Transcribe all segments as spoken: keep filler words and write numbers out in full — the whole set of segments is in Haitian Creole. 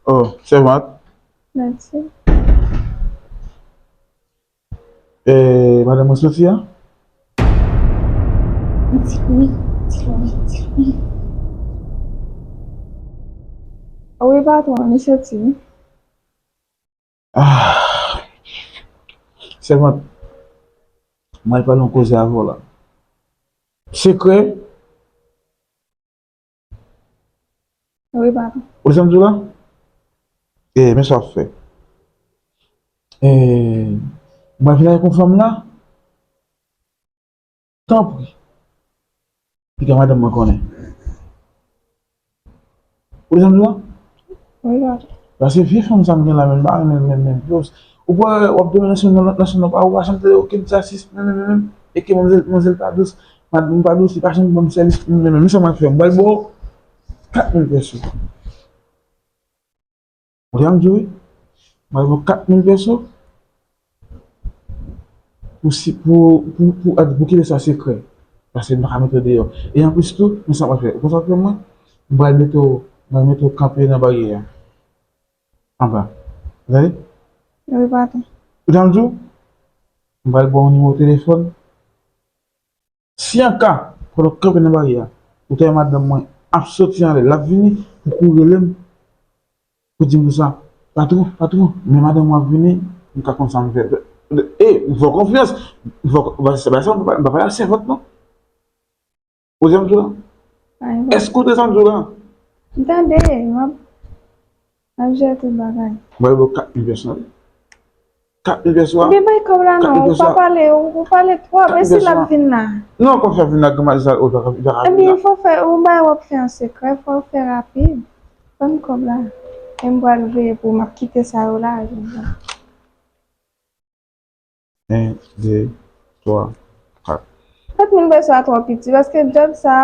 Oh, sèvant. Mèsi. E, madanm mwen soti a? Di l wi, di l wi, di l wi. Wi, patwon, li soti wi. Ah. Sèvant, mwen pral pale yon koze avè w la. Sekrè. Wi, papa. Ou sa m di w la? E, men sa w ap fè. E, mwen vin avèk yon fanm la. Tanpri. Piga madanm mwen konnen. Ou sa m di w la? Wi, papa. Paske vye fanm sa m gen la menm, pa menm, menm, menm. Yo, ou pa wè, w ap dòmi nan chanm nan, nan chanm nan, pa ou pa janm tande okenn egzèsis, menm, menm, menm. E ke manmzèl, manmzèl pa dous, madanm pa dous, li pa janm ban m sèvis, menm, menm, menm. Men sa m ap fè, m pral ba w kat mil pèso. Ou tande m di w wi? Mwen ba w kat mil pèso pou si, pou, pou, pou, pou kite sa sekrè. Paske m pa ka mete w deyò. E anplis tou, men sa m ap fè. Ou konn sa m ap fè mwen? M pral mete w, m pral mete w kanpe nan baryè a. Anba. Ou tande? Wi, patwon. Ou tande m di w? M pral ba w nimewo telefòn. Si an ka, pandan w kanpe nan baryè a, ou ta wè madanm mwen ap soti anlè, l ap vini, ou kou rele m, ou di m konsa, "Patwon, patwon, men madanm mwen ap vini, m ka konn sa m fè." E, m fè w konfyans, m fè w, ba, se pa sa, m pa, m pa pale ak sèvant, non. Ou tande sa m di w la? Èske ou tande sa m di w la? M tande, m ap M ap jere tout bagay. Mwen ba w kat mil pèso. Kat mil pèso a? Ebyen bay kòb la non, ou pa pale, ou, ou pale twòp, e si l ap vin la? Non, kòm sa vin la, granmadi sa, ou pa ka, ou pa ka vin la. Ebyen fò fè, ou bay w ap fè an sekrè, fò w fè rapid. Ban m kòb la. E m pral veye pou m ap kite sa yo la, jodi a. En, de, twa, kat. Kat mil pèso a twò piti, paske djòb sa.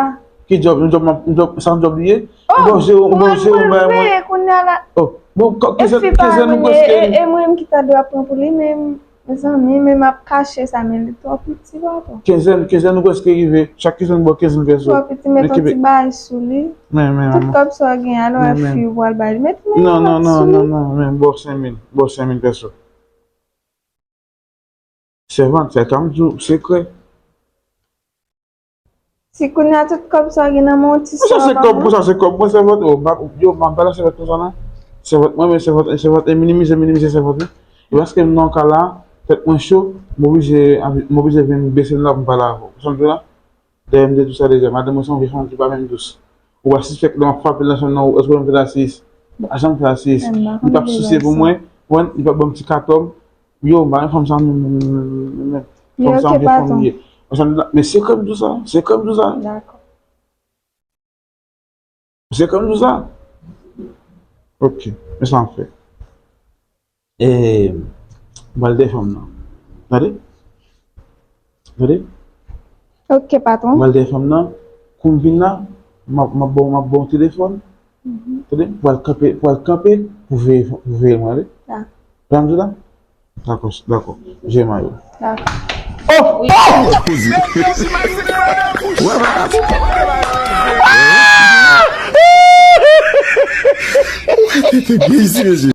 Ki djòb? Yon djòb, yon djòb, sa yon djòb li ye? Oh, ou pa jere, ou pa jere yon bagay mwen. Kounye a la. Oh, bon, kèzè nou preske. E mwen menm ki ta dwe ap pran pou li menm, mezanmi, men m ap kache sa, men li twò piti, papa. Kèzè, kèzè nou preske rive. Chak kèzè nou ba w kenz mil pèso. Twò piti, met yon ti bagay sou li. Men, men, tout kòb sa w gen, alò, fi ou pral bay li. Met men yon lòt sou li. Non, non, non, non, men ba w senk mil, ba w senk mil pèso. Sèvant, fè tan m di w sekrè. Si kounye a tout kòb sa w gen nan men w, ti sè w pa mwen. Konsa se kòb, konsa se kòb mwen, sèvant. Oh, m pa, yo, m pa pale sèvant konsa non. Sèvant mwen, men sèvant, sèvant, e minimize, minimize sèvant wi. E paske m nan yon ka la, tèt mwen cho, m oblije, m oblije vin bese m la pou m pale avè w. Ou konprann sa m di w la? Dayè m te di w sa deja, madanm mwen se yon vye fanm ki pa menm dous. Ou pa sispèk lè m ap frape l nan chanm nan, èske w wè m fè l asiz? M pa janm fè l asiz. Li p ap souse pou mwen, konprann? Li p ap ban m ti katòm. Yo, m pa renmen fanm sa menm, menm, menm, menm, menm. Fanm sa yon vye fanm li ye. Men sekrè m di w sa, sekrè m di w sa. Dakò. Se kòm sa. Ok. Men sa m fè. E, m pral dèyè fanm nan. Tande? Tande? Ok, patwon. M pral dèyè fanm nan. Kou m vin la, m ap, m ap ba w, m ap ba w telefòn. Tande? Pral kanpe, pral kanpe pou veye, pou veye mwen, tande? Sa m di la? Dakò, dakò. Jere mayo. Dakò. Oh! Oh! Isi, mesye.